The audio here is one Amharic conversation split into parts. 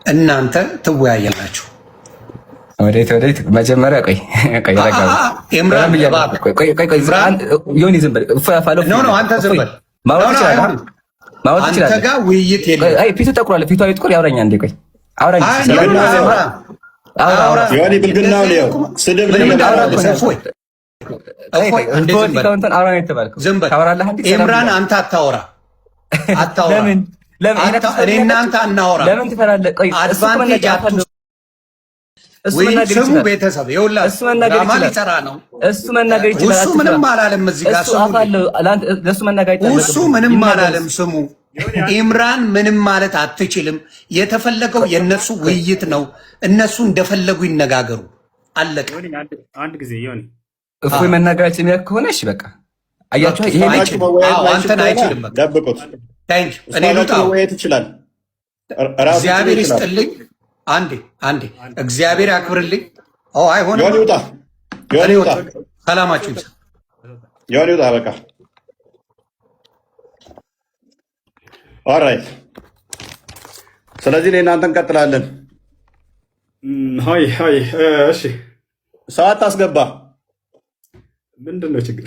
እናንተ ትወያያላችሁ። ወዴት ወዴት? መጀመሪያ ቆይ ቆይ፣ ረጋ ኢምራን ቆይ ቆይ ቆይ፣ ዮኒ ዝም በል። No, no፣ አንተ ዝም በል። ማውራት ይችላል፣ ማውራት ይችላል። አንተ ጋር ውይይት የለም። አይ፣ ፊቱ ጠቁሯል። ፊቱ አይጥቁር፣ ያውራኛ እንዴ። ቆይ አውራኝ። አውራ። ዮኒ ብልግናው ነው፣ ስድብ። አውራ ነው የተባልከው። ዝም በል ኢምራን፣ አንተ አታወራ አታወራ። ለምን ለምን? እኔ እናንተ አናወራ። ለምን ትፈራለህ? ቆይ Advantage እሱ መናገር ስሙ ይችላል። ቤተሰብ ይኸውላችሁ፣ እሱ መናገር ድራማ ይችላል። ሊሰራ ነው። እሱ መናገር ይችላል። እሱ ምንም አላለም። እዚህ ጋር እሱ ስሙ፣ አፍ አለው። ለእሱ መናገር አይጠበቅም። እሱ ምንም አላለም። ስሙ፣ ኢምራን ምንም ማለት አትችልም። የተፈለገው የእነሱ ውይይት ነው። እነሱ እንደፈለጉ ይነጋገሩ። አለቀ። አንድ ጊዜ ዮኒ። እፎይ መናገር አይችልም ያልክ ከሆነ እሺ በቃ አያችሁ፣ ይሄ ልጅ አንተን አይችልም። በቃ ደብቁት። Thank you። እኔ ልውጣ። መወያየት ይችላል። ራሱ እግዚአብሔር ይችላል። ይስጥልኝ። አንዴ አንዴ፣ እግዚአብሔር ያክብርልኝ። ኦ አይሆንም። ዮኒ ውጣ፣ ዮኒ ውጣ፣ ሰላማችሁ ይብዛ። ዮኒ ውጣ። በቃ alright። ስለዚህ እኔ እናንተ እንቀጥላለን። Hi hi፣ እሺ። ሰው አታስገባ። ምንድን ነው ችግር?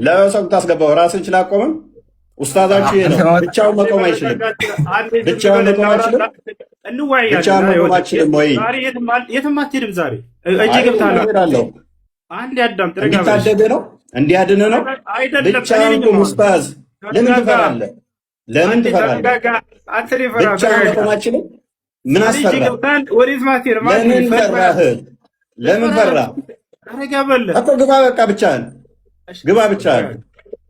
ለሰው ታስገባው። ራስን ችላ አቆምም። ኡስታዛችሁ ይሄ ነው። ብቻውን መቆም አይችልም። ብቻውን መቆም አይችልም። እንወያያለን። ብቻውን መቆም አይችልም ወይ? ዛሬ የትም አትሄድም። ዛሬ እጄ ገብተሃል። እሄዳለሁ። አንድ ያዳምጥ። ረጋ በል። እንዲታደግ ነው፣ እንዲያድን ነው። አይደለም። ብቻውን ቁም ኡስታዝ። ለምን ትፈራለህ? ለምን ትፈራለህ? ተረጋጋ። አንተ ነው የፈራህ። ብቻውን መቆም አይችልም። ምን አስፈራ? ወዴት ማትሄድ? ለምን ፈራህ? ለምን ፈራህ? ረጋ በል። እኮ ግባ፣ በቃ ብቻህን ግባ፣ ብቻህን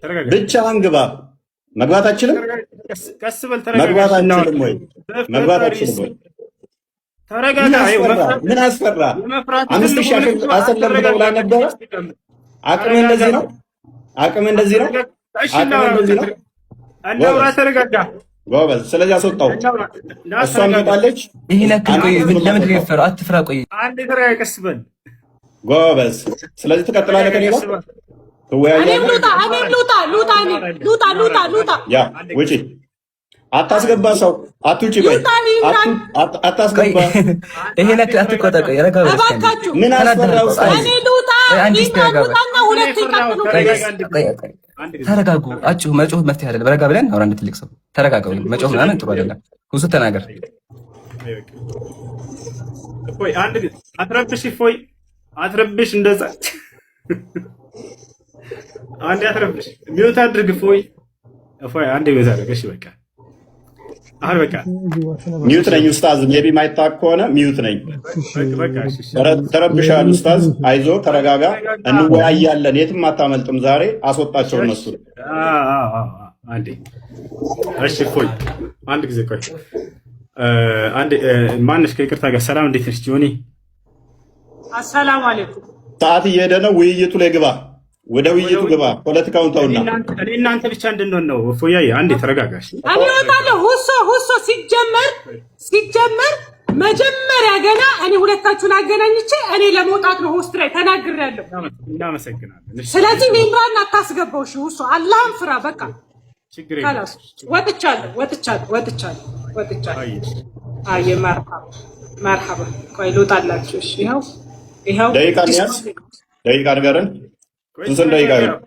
ተረጋጋ። ብቻህን ግባ። መግባት አችልም። ቀስ በል፣ ተረጋጋ። መግባት አችልም ወይ? መግባት አችልም ወይ? ተረጋጋ። ምን አስፈራ? 5,000 አሰለም ተብላ ነበረ። አቅም እንደዚህ ነው። አቅም እንደዚህ ነው። አቅም እንደዚህ ነው። እናውራ። ተረጋጋ። ጎበዝ። ስለዚህ አስወጣው። እሷም ትወጣለች። ይሄን ያክል ቆይ፣ ለምንድን ነው የፈራው? አትፍራ። ቆይ። አንዴ ተረጋጋ። ቀስ በል። ጎበዝ። ስለዚህ ትቀጥላለህ ከኔ ጋር ትወያያለህ። እኔም ልውጣ፣ እኔም ልውጣ፣ ልውጣ፣ እኔ ልውጣ፣ ልውጣ፣ ልውጣ። Yeah፣ ውጪ። አታስገባ ሰው፣ አትውጪ። ቆይ። ይውጣ ኢምራን። አታስገባ። ይሄን ያክል አትቆጣ። ቆይ ረጋ በል። እባካችሁ። ምን አስፈራ ኡስታዝ? እኔ ልውጣ። አንዴ ኢምራን ተረጋጋ። ውጣና ሁለቱ ይቀጥሉ። ተረጋጉ። አጩህ መጮህ መፍትሄ አይደለም። ረጋ ብለን አውራ። እንደ ትልቅ ሰው ተረጋጋ። መጮህ ምናምን ጥሩ አይደለም። ሁሱ ተናገር። እፎይ አንድ ጊዜ አትረብሽ። እፎይ አትረብሽ። እንደዛ አንዴ አትረብሽ። Mute አድርግ። እፎይ እፎይ አንዴ mute አድርግ። እሺ በቃ አሁን በቃ። Mute ነኝ ኡስታዝ። Maybe ማይታወቅ ከሆነ mute ነኝ። በቃ እሺ። ተረብሻል ኡስታዝ። አይዞ ተረጋጋ። እንወያያለን። የትም አታመልጥም። ዛሬ አስወጣቸው እነሱ። አንዴ እሺ። እፎይ አንድ ጊዜ ቆይ። አንዴ ማነሽ? ከይቅርታ ጋር ሰላም፣ እንዴት ነሽ ጆኒ? አሰላሙ አለይኩም። ሰዓት እየሄደ ነው። ውይይቱ ላይ ግባ። ወደ ውይይቱ ግባ። ፖለቲካውን ተውና። እኔ እናንተ ብቻ እንድንሆን ነው። እፎያዬ አንዴ ተረጋጋሽ። እኔ እወጣለሁ። ሁሶ ሁሶ፣ ሲጀመር መጀመሪያ ገና እኔ ሁለታችሁን አገናኝቼ እኔ ለመውጣት ነው host ላይ ተናግሬያለሁ። እናመሰግናለን። ስለዚህ ኢምራን አታስገባው። እሺ ሁሶ፣ አላህን ፍራ። በቃ። ችግር የለም። خلاص ወጥቻለሁ፣ ወጥቻለሁ፣ ወጥቻለሁ፣ ወጥቻለሁ። አየ መርሐባ መርሐባ። ቆይ ልውጣላችሁ። እሺ ይኸው ይኸው። ደቂቃ እንያዝ። ደቂቃ ንገረን። ስንት ደቂቃ ይሁን?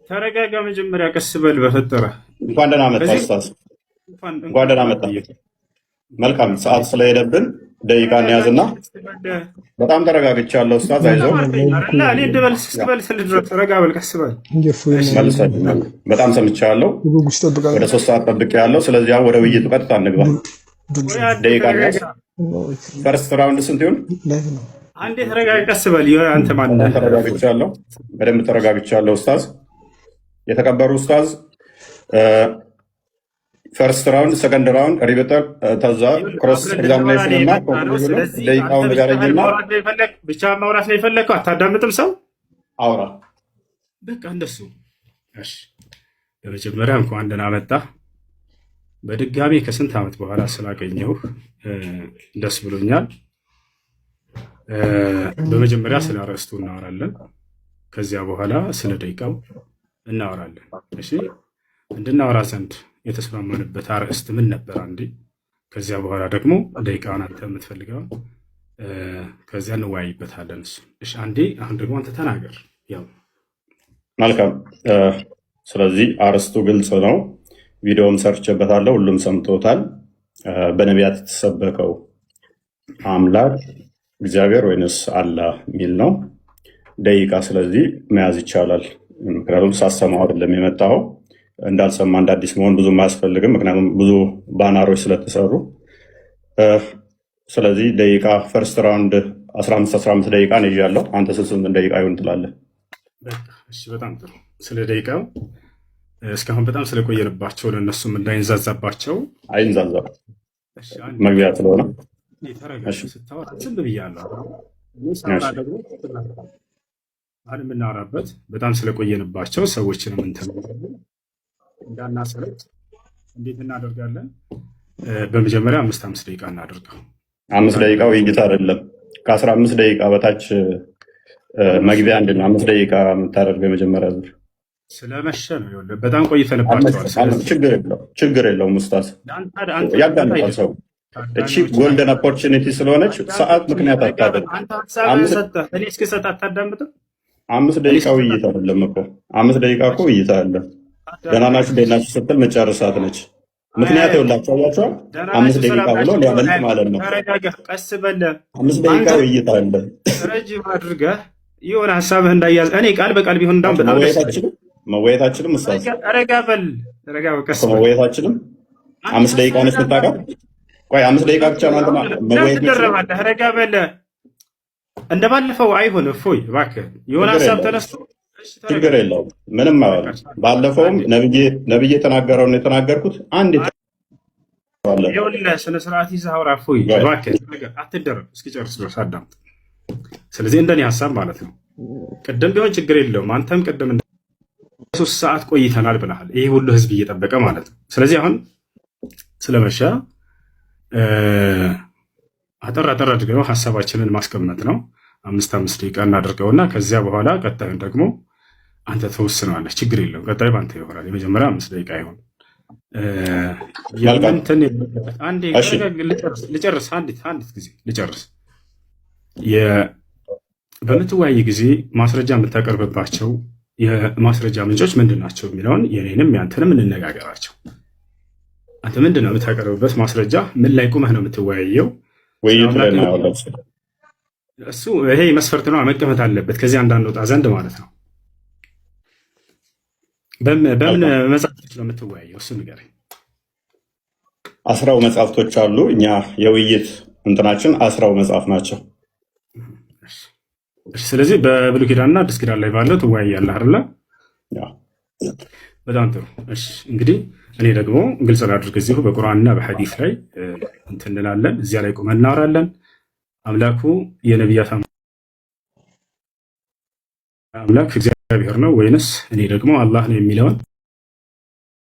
ተረጋጋ። መጀመሪያ ቀስ በል በፈጠረ። እንኳን ደህና መጣ ኡስታዝ። እንኳን ደህና መጣ። መልካም፣ ሰዓት ስለሄደብን ደቂቃ እንያዝና በጣም ተረጋግቻለሁ ኡስታዝ፣ አይዞህ። እኔ እንድበልስ እስክበልስ ድረስ ረጋ በል፣ ቀስ በል። መልሰልኛል። በጣም ሰምቻለሁ። ወደ 3 ሰዓት ጠብቄያለሁ። ስለዚህ አሁን ወደ ውይይቱ ቀጥታ እንግባ። ደቂቃ እንያዝ። First round ስንት ይሁን? አንዴ ተረጋጋ፣ ቀስ በል። አንተ ማነህ? ተረጋግቻለሁ። በደንብ ተረጋግቻለሁ ኡስታዝ። የተከበሩ ኡስታዝ፣ first round፣ second round፣ rebuttal፣ ተዛ cross examination እና conclusion። ደቂቃውን ንገረኝና ብቻ ማውራት ነው የፈለግከው? አታዳምጥም ሰው? አውራ። በቃ እንደሱ። እሺ፣ በመጀመሪያ እንኳን ደህና መጣ። በድጋሚ ከስንት ዓመት በኋላ ስላገኘሁ ደስ ብሎኛል። በመጀመሪያ ስለ አርዕስቱ እናወራለን። ከዚያ በኋላ ስለ ደቂቃው እናወራለን። እሺ፣ እንድናወራ ዘንድ የተስማማንበት አርዕስት ምን ነበር? አንዴ ከዚያ በኋላ ደግሞ ደቂቃውን አንተ የምትፈልገውን ከዚያ እንወያይበታለን። እሱ እሺ፣ አንዴ አሁን ደግሞ አንተ ተናገር። ያው መልካም። ስለዚህ አርስቱ ግልጽ ነው። ቪዲዮም ሰርቼበታለሁ፣ ሁሉም ሰምቶታል። በነቢያት የተሰበከው አምላክ እግዚአብሔር ወይንስ አላህ የሚል ነው። ደቂቃ ስለዚህ መያዝ ይቻላል። ምክንያቱም ሳሰማው አይደለም የመጣው፣ እንዳልሰማ እንደ አዲስ መሆን ብዙም አያስፈልግም። ምክንያቱም ብዙ ባናሮች ስለተሰሩ። ስለዚህ ደቂቃ first round 15 15 ደቂቃ ነው ይዣለሁ። አንተ ስንት ደቂቃ ይሁን ትላለህ? እሺ፣ በጣም ጥሩ። ስለ ደቂቃው እስካሁን በጣም ስለቆየንባቸው ለእነሱም እንዳይንዛዛባቸው። አይንዛዛም፣ መግቢያ ስለሆነ። ተረጋጋ። ስታወራ ዝም ብያለሁ። ሳወራ ደግሞ አሁን የምናወራበት በጣም ስለቆየንባቸው ሰዎችንም እንትን እንዳናሰለች እንዴት እናደርጋለን? በመጀመሪያ አምስት አምስት ደቂቃ እናደርገው። 5 ደቂቃ ውይይት አይደለም። ከ15 ደቂቃ በታች መግቢያ አንድ ነው። 5 ደቂቃ የምታደርገው የመጀመሪያ ዙር። ስለመሸ ነው። በጣም ቆይተንባቸዋል። ችግር የለውም ኡስታዝ፣ ያዳምጣል ሰው። እቺ golden opportunity ስለሆነች ሰዓት ምክንያት አታደርግ። እኔ እስክሰጥ አታዳምጥም። 5 ደቂቃ ውይይት አይደለም እኮ፣ 5 ደቂቃ እኮ ውይይት አይደለም። ደህና ናችሁ ደህና ናችሁ ስትል መጨረሳት ነች። ምክንያት ይኸውላችሁ አያችኋል። 5 ደቂቃ ብሎ ሊያመልጥ ማለት ነው። ተረጋጋ፣ ቀስ በል። 5 ደቂቃ ውይይት አለ። ረጅም አድርገህ የሆነ ሀሳብህ እንዳያዝ እኔ ቃል በቃል ቢሆን እንዳውም በጣም ደስ መወያየታችንም ኡስታዝ ረጋ በል፣ ረጋ በል፣ ቀስ በል። መወያየታችንም 5 ደቂቃ ነች የምታውቃት። ቆይ፣ 5 ደቂቃ ብቻ ነው አንተ መወያየት? ትደረባለህ። ረጋ በል። እንደባለፈው አይሆን። እፎይ እባክህ የሆነ ሀሳብ ተነስቶ ችግር የለውም። ምንም አይሆንም። ባለፈውም ነብዬ የተናገረውን የተናገርኩት አንድ ይኸውልህ፣ ስነ ስርዓት ይዘህ አውራ። እፎይ እባክህ አትደረብ፣ እስኪጨርስ ድረስ አዳምጥ። ስለዚህ እንደኔ ሀሳብ ማለት ነው፣ ቅድም ቢሆን ችግር የለውም። አንተም ቅድም 3 ሰዓት ቆይተናል ብለሃል። ይህ ሁሉ ህዝብ እየጠበቀ ማለት ነው። ስለዚህ አሁን ስለመሸ አጠር አጠር አድርገው ሀሳባችንን ማስቀመጥ ነው። አምስት አምስት ደቂቃ እናደርገውና ከዚያ በኋላ ቀጣዩን ደግሞ አንተ ተወስነዋለህ። ችግር የለውም። ቀጣዩ በአንተ ይሆናል። የመጀመሪያ 5 ደቂቃ ይሆን። የምንትን አንዴ ልጨርስ፣ አንዲት ጊዜ ልጨርስ። በምትወያይ ጊዜ ማስረጃ የምታቀርብባቸው የማስረጃ ምንጮች ምንድን ናቸው የሚለውን የኔንም ያንተንም እንነጋገራቸው። አንተ ምንድን ነው የምታቀርብበት ማስረጃ? ምን ላይ ቁመህ ነው የምትወያየው? ውይይቱ ላይ እናየዋለን። እሱ ይሄ መስፈርት ነው፣ መቀመጥ አለበት ከዚህ አንዳንድ ወጣ ዘንድ ማለት ነው። በምን መጽሐፍቶች ነው የምትወያየው? እሱ ንገረኝ። 10ው መጽሐፍቶች አሉ። እኛ የውይይት እንትናችን 10ው መጽሐፍ ናቸው። ስለዚህ በብሉይ ኪዳንና አዲስ ኪዳን ላይ ባለው ትወያያለህ አይደለ? በጣም ጥሩ። እሺ፣ እንግዲህ እኔ ደግሞ ግልጽ ላድርግ፣ እዚሁ በቁርአንና በሐዲስ ላይ እንትን እንላለን፣ እዚያ ላይ ቆመን እናወራለን። አምላኩ የነቢያት አምላክ እግዚአብሔር ነው ወይንስ እኔ ደግሞ አላህ ነው የሚለውን